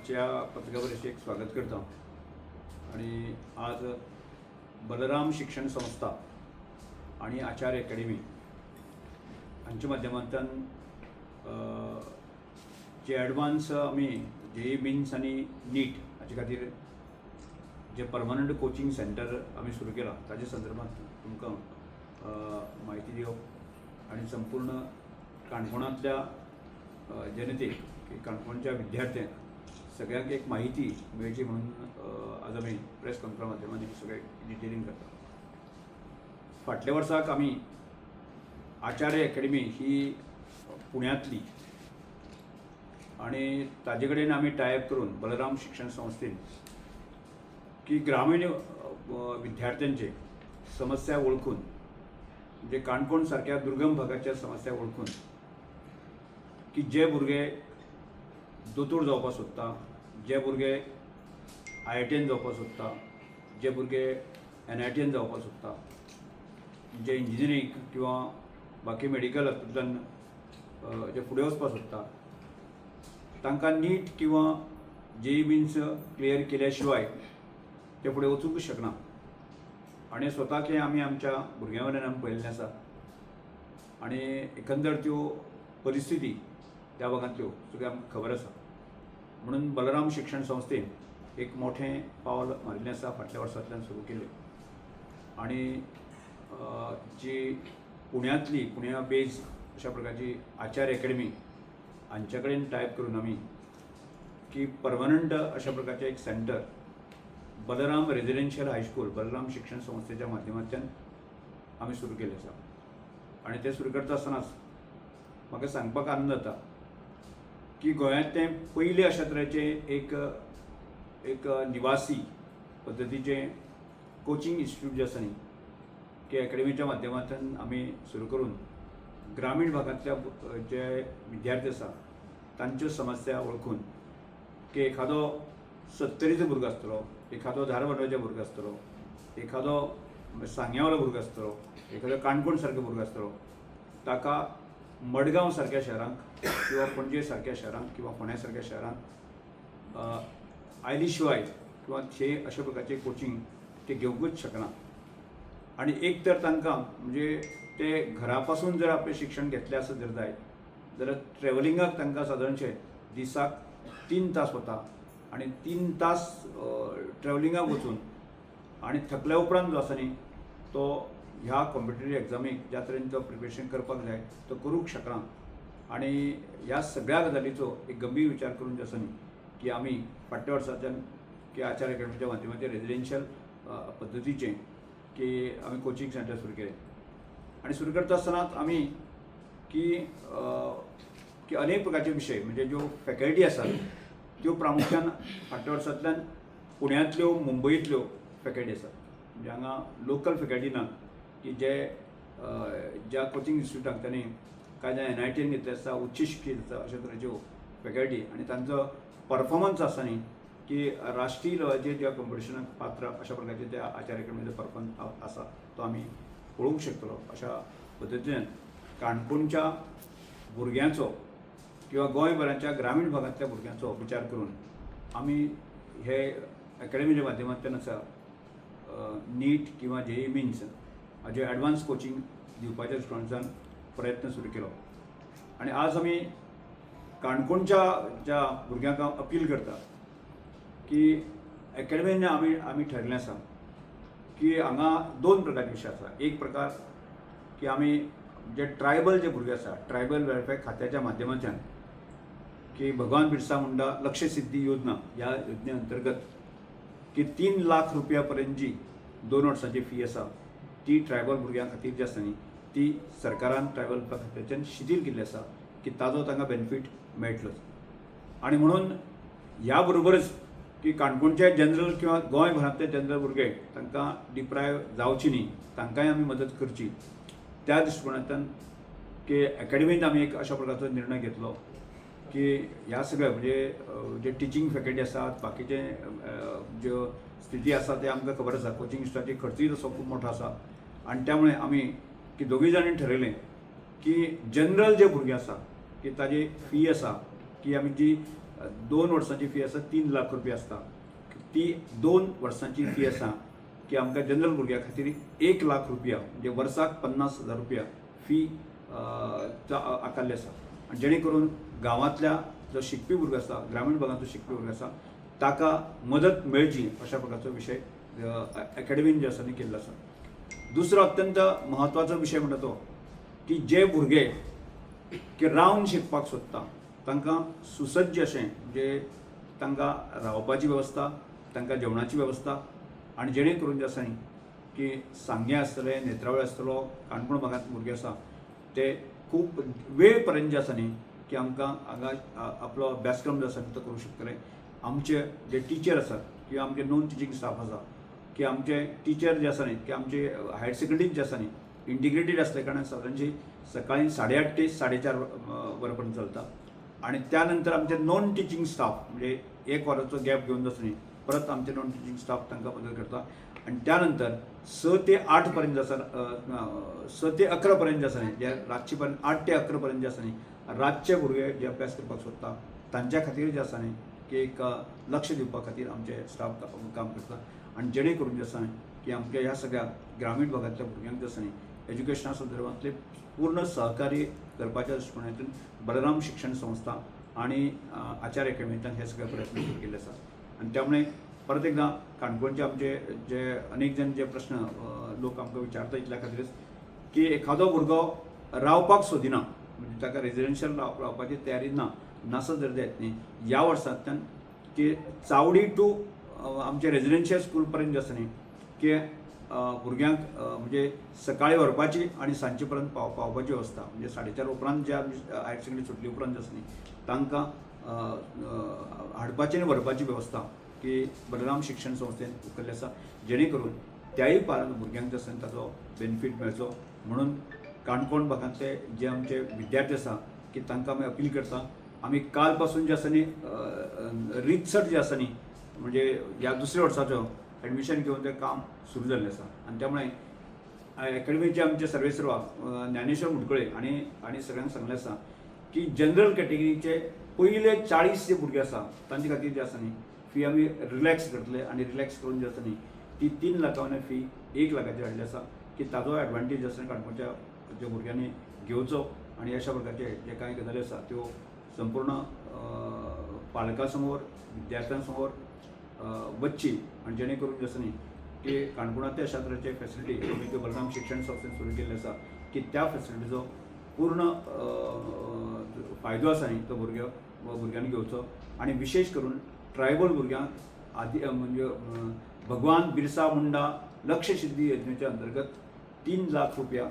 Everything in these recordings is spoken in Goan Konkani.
आजच्या पत्रकार परिशदेक स्वागत करता आनी आज बलराम शिक्षण संस्था आणि आचार्य अकॅडमी हांच्या माध्यमांतल्यान जे एडवान्स आमी जेई मेन्स आनी नीट हाचे खातीर जे परमनंट कोचिंग सेंटर आमी सुरू केलां, ताजे संदर्भात तुमकां म्हायती दिवप आनी संपूर्ण काणकोणांतल्या जनतेक की काणकोणच्या विद्यार्थ्यांक सगळ्यांक एक म्हायती मेळची म्हणून आज आमी प्रेस कॉन्फरन्स माध्यमांनी सगळें डिटेलिंग करता. फाटल्या वर्साक आमी आचार्य अकॅडमी ही पुण्यांतली आनी ताजे कडेन आमी टायअप करून बलराम शिक्षण संस्थेन की ग्रामीण विद्यार्थ्यांचे समस्या वळखून, म्हणजे काणकोण सारक्या दुर्गम भागाच्या समस्या वळखून की जे भुरगे दोतोर जावपाक सोदता, जे भुरगे आयआयटीयन जावपाक सोदता, जे भुरगे एनआयटीयन जावपाक सोदता, जे इंजिनियरींग किंवा बाकी मेडिकल हातूंतल्यान जे फुडें वचपाक सोदता, तांकां नीट किंवा जेई मेन्स क्लियर केल्या शिवाय ते फुडें वचूंकच शकना. आनी स्वताक हें आमी आमच्या भुरग्यां वयल्यान आमी पळयल्लें आसा आनी एकंदर त्यो परिस्थिती त्या भागांतल्यो सगळ्यो आमकां खबर आसा. म्हणून बलराम शिक्षण संस्थेन एक मोठें पावल मारिल्लें आसा, फाटल्या वर्सांतल्यान सुरू केलें आनी जी पुण्यांतली, पुण्या बेज अशा प्रकारची आचार्य अकॅडमी हांच्या कडेन टायअप करून आमी की परमनंट अशा प्रकारचें एक centre Balram residential high school, Balram शिक्षण संस्थेच्या माध्यमांतल्यान आमी सुरू केलें आसा. आनी तें सुरू करता आसतनाच म्हाका सांगपाक आनंद जाता की गोंयांतलें पयलें अशा तरेचें एक एक निवासी पद्दतीचें कोचिंग इन्स्टिट्यूट जें आसा न्ही, की अकॅडमीच्या माध्यमांतल्यान आमी सुरू करून ग्रामीण भागांतल्या जे विद्यार्थी आसा तांच्यो समस्या वळखून की एखादो सत्तरीचो भुरगो आसतलो, एखादो धारबांदोडचो भुरगो आसतलो, एखादो सांग्यावालो भुरगो आसतलो, एखादो काणकोण सारको भुरगो आसतलो, ताका मडगांव सारक्या शहरांक किंवा पणजे सारक्या शहरांक किंवा फोंड्या सारक्या शहरांक आयली शिवाय किंवा थंय अशा प्रकारचे कोचिंग ते घेवंकूच शकना. आनी एक तर तांकां म्हणजे ते घरा पासून जर आपलें शिक्षण घेतलें आसत जर जायत जाल्यार ट्रेवलिंगाक तांकां सादारणशें दिसाक 3 तास वता आनी 3 तास ट्रेवलिंगाक वचून आनी थकल्या उपरांत जो आसा न्ही तो ह्या कॉम्पिटेटीव एग्जामीक ज्या तरेन तो प्रिपरेशन करपाक जाय तो करूंक शकना. आनी ह्या सगळ्या गजालीचो एक गंभीर विचार करून जो आसा न्ही की आमी फाटल्या वर्साच्यान की आचार्य अकॅडमीच्या माध्यमांतल्यान रेजिडेन्शियल पद्दतीचें की आमी कोचिंग सेंटर सुरू केलें. आनी सुरू करता आसतनाच आमी की अनेक प्रकारचे विशय, म्हणजे ज्यो फॅकल्टी आसात त्यो प्रामुख्यान फाटल्या वर्सांतल्यान पुण्यांतल्यो, मुंबयतल्यो फॅकल्टी आसात. म्हणजे हांगा लोकल फॅकल्टी ना की जे ज्या कोचिंग इन्स्टिट्यूटाक तांणी कांय जाण एनआयटीन घेतले आसता, उच्च शिक्षीत आसता, अशा तरेच्यो फॅकल्टी आनी तांचो परफॉर्मन्स आसा न्ही की राष्ट्रीय लेवलाचेर ज्या कॉम्पिटिशनाक पात्र अशा प्रकारचे त्या आचार्य अकॅडमीचो परफॉर्मन्स आसा तो आमी पळोवंक शकतलो. अशा पद्दतीन काणकोणच्या भुरग्यांचो किंवा गोंयभराच्या ग्रामीण भागांतल्या भुरग्यांचो विचार करून आमी हे अकॅडमीच्या माध्यमांतल्यान आसा नीट किंवा जेई मेन्स हाजे एडवान्स कोचिंग दिवपाच्या दृश्टिकोणांतल्यान प्रयत्न सुरू केलो. आनी आज आमी काणकोणच्या ज्या भुरग्यांक अपील करता की अकॅडमीन आमी ठरलें आसा की हांगा दोन प्रकारचे विशय आसा. एक प्रकार की आमी जे ट्रायबल जे भुरगे आसा, ट्रायबल वेलफेअर खात्याच्या माध्यमांतल्यान की भगवान बिरसा मुंडा लक्ष्य सिद्धी योजना ह्या योजने अंतर्गत की 3 लाख रुपया पर्यंत जी 2 वर्सांची फी आसा ती ट्रायबल भुरग्यां खातीर जी आसा न्ही ती सरकारान ट्रायबल खात्याच्यान शिथील केल्ली आसा की ताजो तांकां बेनिफीट मेळटलोच. आनी म्हणून ह्या बरोबरच की काणकोणचे जनरल किंवा गोंयभरांतले जनरल भुरगे तांकां डिप्रायव जावची न्ही, तांकांय आमी मदत करची त्या दृश्टिकोणांतल्यान की अकॅडमीन आमी एक अशा प्रकारचो निर्णय घेतलो की ह्या सगळ्या म्हणजे जे टिचींग फॅकल्टी आसात, बाकीचे ज्यो स्थिती आसा ते आमकां खबर आसा. कोचिंग इन्स्टिट्यूटाची खर्चूय तसो खूब मोठो आसा आनी त्यामुळे आमी की दोगूय जाणांनी ठरयलें की जनरल जे भुरगे आसा की ताजी फी आसा की आमी जी 2 वर्सांची फी आसा 3 लाख रुपया आसता. ती 2 वर्सांची फी आसा की आमकां जनरल भुरग्यां खातीर 1 लाख रुपया, म्हणजे वर्साक 50,000 रुपया फी आकारली आसा. आनी जेणे करून गांवांतल्या जो शिकपी भुरगो आसा, ग्रामीण भागांत जो शिकपी भुरगो आसा, ताका मदत मेळची अशा प्रकारचो विशय एकेडमीन जे आसा न्ही केल्लो आसा. दुसरो अत्यंत महत्वाचो विशय म्हणटा तो की जे भुरगे की रावन शिकपाक सोदता, तांकां सुसज्ज अशें, म्हणजे तांकां रावपाची वेवस्था, तांकां जेवणाची वेवस्था, आनी जेणे करून जे आसा न्ही की सांगें आसतलें, नेत्रावळी आसतलो, काणकोण भागांत भुरगे आसा, ते खूब वेळ पर्यंत जे आसा न्ही की आमकां हांगा आपलो अभ्यासक्रम जो आसा न्ही तो करूं शकतले. आमचे जे टिचर आसात किंवा आमचे नॉन टिचींग स्टाफ आसा, की आमचे टिचर जे आसा न्ही की आमचे हायर सेकंडरीत जे आसा न्ही इंटिग्रेटेड आसल्या कारणान सादारणशी सकाळी 8:30 ते 4:30 वरां पर्यंत चलता. आणि त्यानंतर आमचे नॉन टिचींग स्टाफ, म्हणजे एक वराचो गॅप घेवन आसा न्ही, परत आमचे नॉन टिचींग स्टाफ तांकां मदत करता. आणि त्यानंतर 6 ते 8 पर्यंत जे आसा, 6 ते 11 पर्यंत जे आसा न्ही, जे रातचे पर्यंत 8 ते 11 पर्यंत जे आसा न्ही, रातचे भुरगे जे अभ्यास करपाक सोदता तांच्या खातीर जे आसा न्ही की एक लक्ष दिवपा खातीर आमचे स्टाफ काम करता. आनी जेणे करून जे आसा न्ही की आमच्या ह्या सगळ्या ग्रामीण भागांतल्या भुरग्यांक जे आसा न्ही एज्युकेशना संदर्भातले पूर्ण सहकार्य करपाच्या दृश्टिकोनातून बलराम शिक्षण संस्था आणि आचार्य अकॅडमींतल्यान हे सगळे प्रयत्न सुरू केल्ले आसा. आनी त्यामुळे परत एकदा काणकोणचे आमचे जे अनेक जण जे प्रश्न लोक आमकां विचारता, इतल्या खातीरच की एखादो भुरगो रावपाक सोदिना, म्हणजे ताका रेजिडेन्शियल रावपाची तयारी ना नासत जर जायत न्ही, ह्या वर्सांतल्यान की चावडी टू आमचे रेजिडेन्शियल स्कूल पर्यंत जे आसा न्ही की भुरग्यांक म्हणजे सकाळी व्हरपाची आनी सांजचे पर्यंत पावपाची वेवस्था, म्हणजे 4:30 उपरांत जे आमी हायर सेकंडरी सुटली उपरांत जे आसा न्ही तांकां अ, अ, हाडपाची आनी व्हरपाची वेवस्था की बलराम शिक्षण संस्थेन उखल्ली आसा, जेणे करून त्याय पारान भुरग्यांक जे आसा ताचो बेनिफीट मेळचो. म्हणून काणकोण भागांतले जे आमचे विद्यार्थी आसा की तांकां आमी अपील करता. आमी काल पासून जे आसा न्ही रितसर जे आसा न्ही, म्हणजे ह्या दुसऱ्या वर्साचो एडमिशन घेवन तें काम सुरू जाल्लें आसा. आनी त्यामुळे अकॅडमीचे आमचे सर्वेसर्वा ज्ञानेश्वर मुटकुळे आनी आनी सगळ्यांक सांगलें आसा की जनरल कॅटेगरीचे पयले 40 जे भुरगे आसा तांचे खातीर जे आसा न्ही फी आमी रिलॅक्स करतले. आनी रिलॅक्स करून जे आसा न्ही ती 3 लाखां फी 1 लाखाचेर हाडली आसा, की ताजो एडवांटेज आसा काणकोणच्या ज्या भुरग्यांनी घेवचो. आनी अशा प्रकारचे जे कांय गजाली आसा त्यो संपूर्ण पालकां समोर, विद्यार्थ्यां समोर वचची. आनी जेणे करून जे आसा न्ही की काणकोणांतले अशा तरेचे फेसिलिटी आमी त्यो बलराम शिक्षण संस्थेन सुरू केल्ले आसा की त्या फेसिलिटीचो पूर्ण फायदो आसा न्ही तो भुरग्यांनी घेवचो. आनी विशेश करून ट्रायबल भुरग्यांक आदी म्हणजे भगवान बिरसा मुंडा लक्ष सिद्धी योजनेच्या अंतर्गत 3 लाख रुपया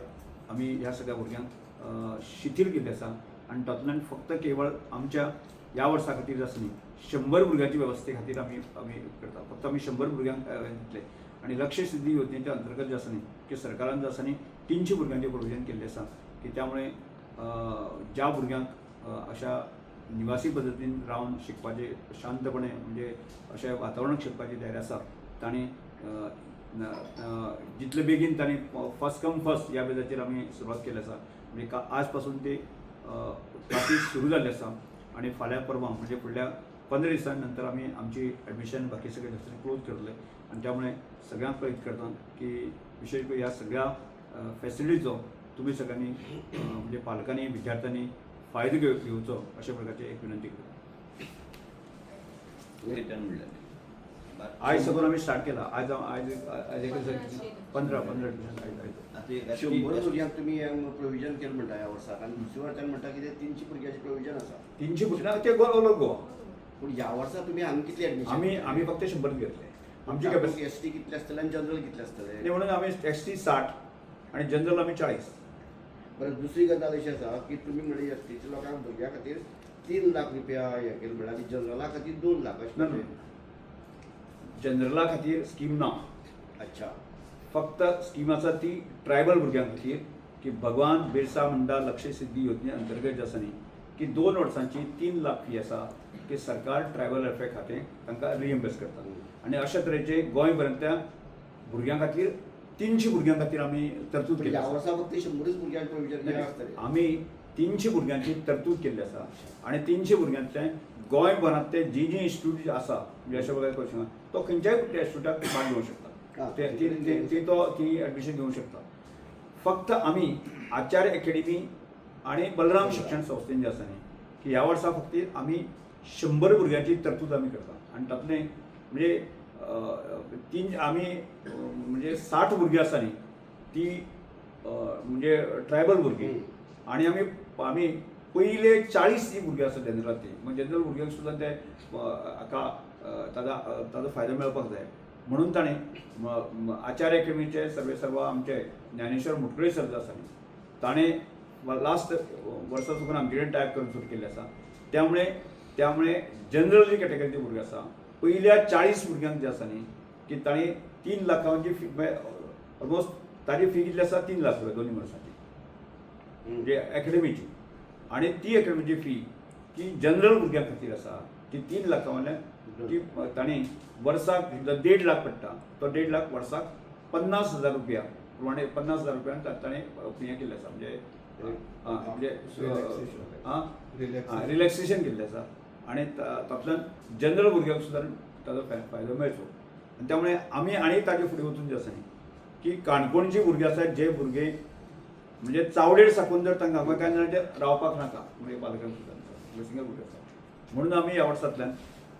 आमी ह्या सगळ्या भुरग्यांक शिथील केल्ले आसा. आनी तातूंतल्यान फक्त केवळ आमच्या ह्या वर्सा खातीर आसा न्ही 100 भुरग्यांची वेवस्थे खातीर आमी आमी करता. फक्त आमी 100 भुरग्यांक दितले. आनी लक्ष सिद्धी योजनेच्या अंतर्गत जे आसा न्ही की सरकारान जे आसा न्ही 300 भुरग्यांचें प्रोविजन केल्लें आसा, की त्यामुळे ज्या भुरग्यांक अशा निवासी पद्दतीन रावन शिकपाचें, शांतपणे म्हणजे अशें वातावरणात शिकपाची तयारी आसा, तांणी जितले बेगीन तांणी फर्स्ट कम फर्स्ट ह्या बेजाचेर आमी सुरवात केली आसा. म्हणजे आज पासून ते क्लासीस सुरू जाल्ले आसा. आनी फाल्यां परवां, म्हणजे फुडल्या 15 दिसां नंतर आमी आमची एडमिशन बाकी सगळे क्लोज करतले. आनी त्यामुळे सगळ्यांक कळीत करता की विशेश करून ह्या सगळ्या फेसिलिटीचो तुमी सगळ्यांनी म्हणजे पालकांनी, विद्यार्थ्यांनी फायदो घेवचो अशा प्रकारची एक विनंती करता. रिटर्न म्हणलं. आयज साकून आमी स्टार्ट केला. आयज आयज आयज एक 15 एडमिशन आयज आयज. आता 100 भुरग्यांक तुमी प्रोविजन केलें म्हणटा ह्या वर्साक, आनी दुसऱ्या वर्सान म्हणटा कितें 300 भुरग्यांचें प्रोविजन आसा. 300 भुरगीं ते ऑल ओवर गोवा. पूण ह्या वर्सा तुमी हांगा कितले एडमिशन? आमी आमी फक्त 100 घेतले. आमची कॅपॅसिटी एस टी कितले आसतले आनी जनरल कितले आसतले? नाही, म्हणून आमी एस टी 60 आणि जनरल आमी 40. बरें, दुसरी गजाल अशी आसा की तुमी म्हणले एस टीच्या लोकांक भुरग्यां खातीर 3 लाख रुपया हें केलें म्हणल्यार, आनी जनरला खातीर 2 लाख अशें ना. कशें? जनरला खातीर स्कीम ना. फक्त स्कीम आसा ती ट्रायबल भुरग्यां खातीर, की भगवान बिरसा मुंडा लक्ष सिद्धी योजने अंतर्गत जे आसा न्ही की 2 वर्सांची 3 लाख फी आसा की सरकार ट्रायबल वेलफेअर खातें तांकां रिएम्बर्स करता. आनी अशा तरेचे गोंयभरांतल्या भुरग्यां खातीर, 300 भुरग्यां खातीर आमी तरतूद पूण केली ह्या आसा. वर्सा फक्त 100च भुरग्यांक प्रोविजन केलें आसतलें. आमी 300 भुरग्यांची तरतूद केल्ली आसा आनी 300 भुरग्यांतले गोंयभरांतले जी जी इन्स्टिट्यूट आसा, म्हणजे अशा प्रकारे क्वेश्चन तो खंयच्याय इन्स्टिट्यूटाक भाग घेवंक शकता, ते ती- ती तो ती एडमिशन घेवंक शकता. फक्त आमी आचार्य अकॅडमी आणि बलराम शिक्षण संस्थेन जे आसा न्ही, की ह्या वर्सा फक्त आमी 100 भुरग्यांची तरतूद आमी करता आनी तातूंतले म्हणजे तीन आमी म्हणजे 60 भुरगीं आसा न्ही, ती म्हणजे ट्रायबल भुरगीं आनी आमी आमी पयले 40 जी भुरगीं आसा जनरलात ती, म्हणजे जनरल भुरग्यांक सुद्दां ते हाका ताजो ताजो फायदो मेळपाक जाय म्हणून ताणें आचार्य अकॅडमीचे सर्वे सर्वा आमचे ज्ञानेश्वर मुटकुळे सर जे आसा न्ही, ताणें लास्ट वर्सा चुकून आमचे कडेन टायप करून सुरू केल्लें आसा. त्यामुळे त्यामुळे जनरल जी कॅटेगरीचे भुरगे आसा, पयल्या 40 भुरग्यांक जे आसा न्ही, की ताणें 3 लाखांची फी, ऑलमोस्ट ताजी फी कितली आसा, 3 लाख रुपया दोन्ही वर्सांची, म्हणजे अकॅडमीची. आणि ती अकॅडमीची फी ती जनरल भुरग्यां खातीर आसा, ती 3 लाखां वयल्यान ती तांणी वर्साक 1.5 लाख पडटा, तो 1.5 लाख वर्साक 50,000 रुपया प्रमाणे, 50,000 रुपयान ताणें हें केल्लें आसा, म्हणजे म्हणजे Relaxation. Relaxation केल्लें आसा. आनी तातूंतल्यान जनरल भुरग्यांक सुद्दां ताजो फायदो मेळचो. आनी त्यामुळे आमी आनी ताजे फुडें वचून जें आसा न्ही, की काणकोणची भुरगीं आसा, जे भुरगे म्हणजे चावडेर साकून जर तांकां कांय जाणां ते रावपाक नाका, म्हणजे पालकांक सुद्दां सिंगल भुरगे आसा, म्हणून आमी ह्या वर्सांतल्यान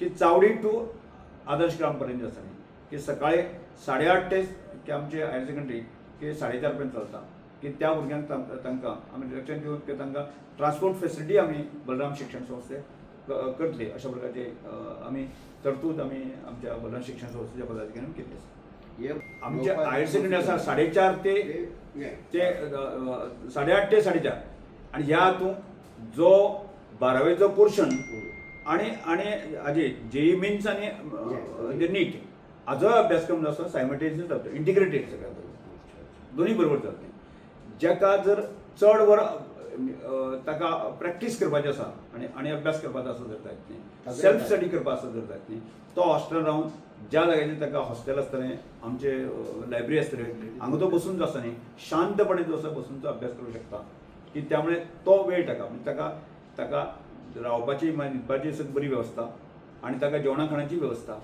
की चावडी टू आदर्श ग्राम पर्यंत जे आसा न्ही, की सकाळी 8:30 ते की आमचे हायर सेकंडरी की 4:30 पर्यंत चलता, की त्या भुरग्यांक तांकां आमी डिरेक्शन दिवन की तांकां ट्रान्सपोर्ट फेसिलिटी आमी बलराम शिक्षण संस्थे करतली, अशा प्रकारचे आमी तरतूद आमी आमच्या बलराम शिक्षण संस्थेच्या पदाधिकाऱ्यांनी केल्ली आसा. हे आमचे हायर सेकंडरी आसा 4:30 ते ते 8:30 ते 4:30. आणि ह्या हातूंत जो बारावेचो पोर्शन आणि आणि हाजे जेई मेन्स आणि नीट हाजो अभ्यासक्रम जो आसा सायमल्टेनियसली चलता, इंटिग्रेटेड सगळ्या बरोबर, दोन्ही बरोबर चलता. ज्याका जर चड वर ताका प्रॅक्टीस करपाची आसा आनी आनी अभ्यास करपाचो आसा जर जायत न्ही, सेल्फ स्टडी करपा आसा जर जायत न्ही, तो हॉस्टेल रावन ज्या जाग्याचेर ताका हॉस्टेल आसतलें, आमचे लायब्ररी आसतले, हांगा तो बसून जो आसा न्ही, शांतपणे जो आसा बसून तो अभ्यास करूं शकता. की त्यामुळे तो वेळ ताका म्हणजे ताका ताका रावपाची मागीर न्हिदपाची सगळी बरी वेवस्था आनी ताका जेवणा खाणाची वेवस्था,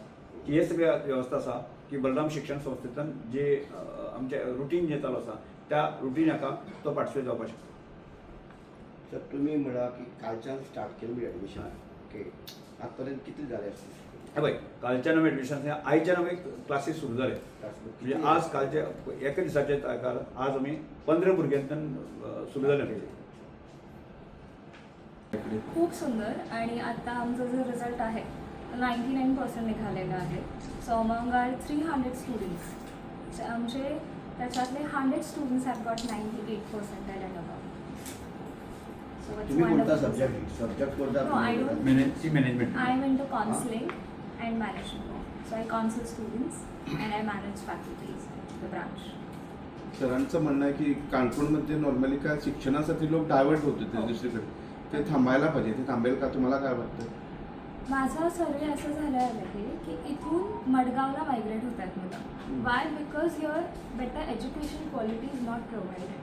की हे सगळे वेवस्था आसा की बलराम शिक्षण संस्थेंतल्यान जे आमचे रुटीन जे चालू आसा त्या रुटीन हाका तो पार्टिसिपेट जावपाक शकता. सर, तुम्ही म्हणा की कालच्यान स्टार्ट केलं ऍडमिशन, ओके, आतापर्यंत किती झाले असतील? हे पळय, कालच्यान आमी एडमिशन, आयच्यान आमी क्लासीस सुरू जाले, म्हणजे आज कालचे एका दिसाचे ताका आज आमी 15 भुरग्यांच्यान सुरू जाले आमचे. खूप सुंदर. आणि आता आमचा जो रिझल्ट आहे 99% निघालेला आहे. So among our 300 students, आमचे त्याच्यातले 100 students have got 98% and above. So तुम्ही कोणता सब्जेक्ट सब्जेक्ट कोणता? No, I don't. Manage management. I am into counselling and management. So I counsel students and I manage faculties, the branch. सरांचं म्हणणं आहे की काणकोणमध्ये नॉर्मली काय शिक्षणासाठी लोक डायव्हर्ट होत होते दुसरीकडे, ते थांबायला पाहिजे. ते थांबेल का, तुम्हाला काय वाटतं? माझा सर्वे असं झाला आहे की इथून मडगावला मायग्रेट होत आहेत मुलं. Why? Because your better education quality is not provided,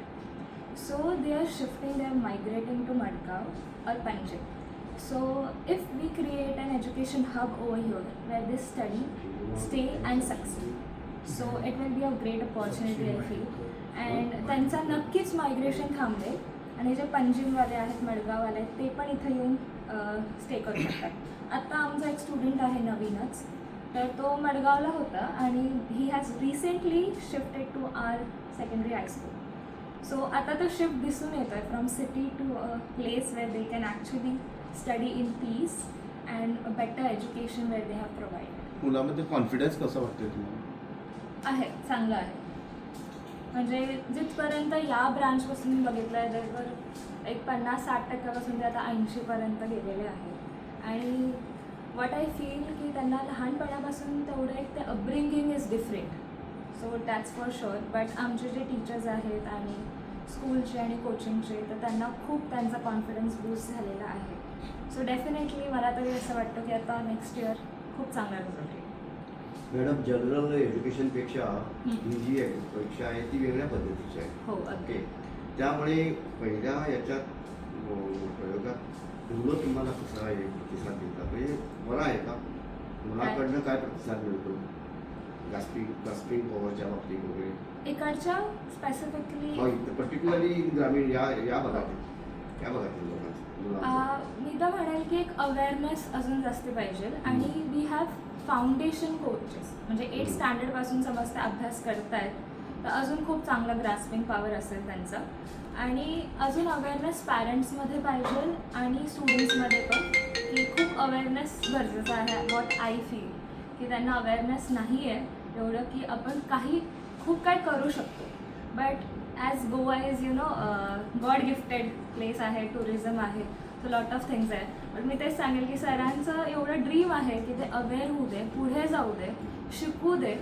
so they are shifting, they are migrating to Madgaon or Panjim. So if we create an education hub over here where they study, stay and succeed, so it will be a great opportunity, I feel. And त्यांचा नक्कीच मायग्रेशन थांबेल आणि जे पंजिमवाले आहेत, मडगाववाले आहेत, ते पण इथं येऊन स्टे करू शकतात. आत्ता आमचा एक स्टुडंट आहे नवीनच, तर तो मडगावला होता आणि he has recently shifted to our secondary high school. So आता तो शिफ्ट दिसून येतो आहे from city to a place where they can actually study in peace and a better education where they have provided. मुलामध्ये कॉन्फिडन्स कसा वाटतोय तुम्हाला? आहे, चांगलं आहे. म्हणजे जिथपर्यंत या ब्रांचपासून मी बघितलं आहे, जवळ एक 50-60 टक्क्यापासून ते आता 80पर्यंत गेलेले आहेत. आणि what I feel की त्यांना लहानपणापासून तेवढं एक ते upbringing is different, so that's for sure. But आमचे जे टीचर्स आहेत आणि स्कूलचे आणि कोचिंगचे, तर त्यांना खूप त्यांचा कॉन्फिडन्स बूस्ट झालेला आहे. सो डेफिनेटली मला तरी असं वाटतं की आता नेक्स्ट इयर खूप चांगला रिझल्ट येईल. मॅडम, जनरल एज्युकेशनपेक्षा ही जी परीक्षा आहे ती वेगळ्या पद्धतीची आहे. हो, अगदी. ओके, त्यामुळे पहिल्या याच्यात प्रयोगात मुलं तुम्हाला कसा आहे प्रतिसाद देतात? म्हणजे बरं आहे का? मुलाकडनं काय प्रतिसाद मिळतो ग्रास्पिंग ग्रास्पिंग पॉवरच्या बाबतीत वगैरे? इकडच्या स्पेसिफिकली? पर्टिक्युलरली ग्रामीण या या भागातील या भागातील लोकांचं, मुलांचं. मी तर म्हणेल की एक अवेअरनेस अजून जास्त पाहिजे आणि we have foundation coaches, म्हणजे एट स्टँडर्डपासून समज ते अभ्यास करतायत तर अजून खूप चांगलं ग्रास्पिंग पॉवर असेल त्यांचं. आणि अजून अवेअरनेस पॅरेंट्समध्ये पाहिजे आणि स्टुडंट्समध्ये पण, की खूप अवेअरनेस गरजेचं आहे. What I feel की त्यांना अवेअरनेस नाही आहे एवढं की आपण काही खूप काय करू शकतो. But as Goa is God gifted place आहे, टुरिझम आहे, सो लॉट ऑफ थिंग्स आहे. पण मी तेच सांगेल की सरांचं एवढं ड्रीम आहे की ते अवेअर होऊ दे, पुढे जाऊ दे, शिकू दे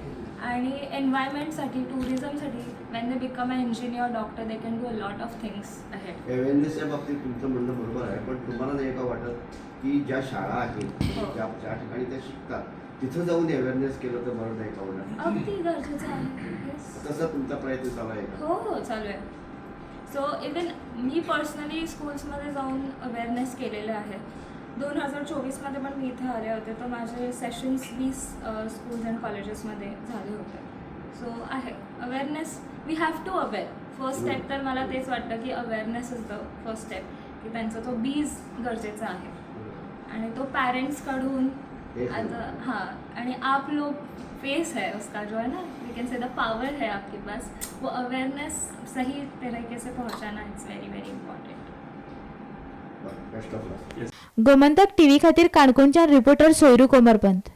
आणि एन्व्हायरमेंटसाठी, टुरिझमसाठी, when they become a engineer, doctor, they can do a lot of things ahead. अवेअरनेसच्या बाबतीत तुमचं म्हणणं बरोबर आहे, पण तुम्हाला नाही का वाटत की ज्या शाळा आहेत, ज्या ज्या ठिकाणी त्या शिकतात, तिथं जाऊन अवेअरनेस केलं तर बरं नाही का होणार? अगदी गरजेचं आहे, येस. तसा तुमचा प्रयत्न चालू आहे का? हो हो चालू आहे. सो इवन मी पर्सनली स्कूल्समध्ये जाऊन अवेअरनेस केलेलं आहे. 2024मध्ये पण मी इथे आले होते, तर माझे सेशन्स 20 स्कूल्स अँड कॉलेजेसमध्ये झाले होते. सो आहे awareness, we have to aware. First step तर मला तेच वाटतं की awareness is the first step, की त्यांचा तो बीज गरजेचा आहे आणि तो पॅरेंट्सकडून आता हाँ, आणि आप लोग फेस है उसका जो है ना, we can say the power है आपके पास, वो अवेयरनेस सही तरीके से पहुंचाना, it's very very important. Best of luck. Gomantak TV खातीर काणकोणच्यान रिपोर्टर सोयरू कोमरपंत.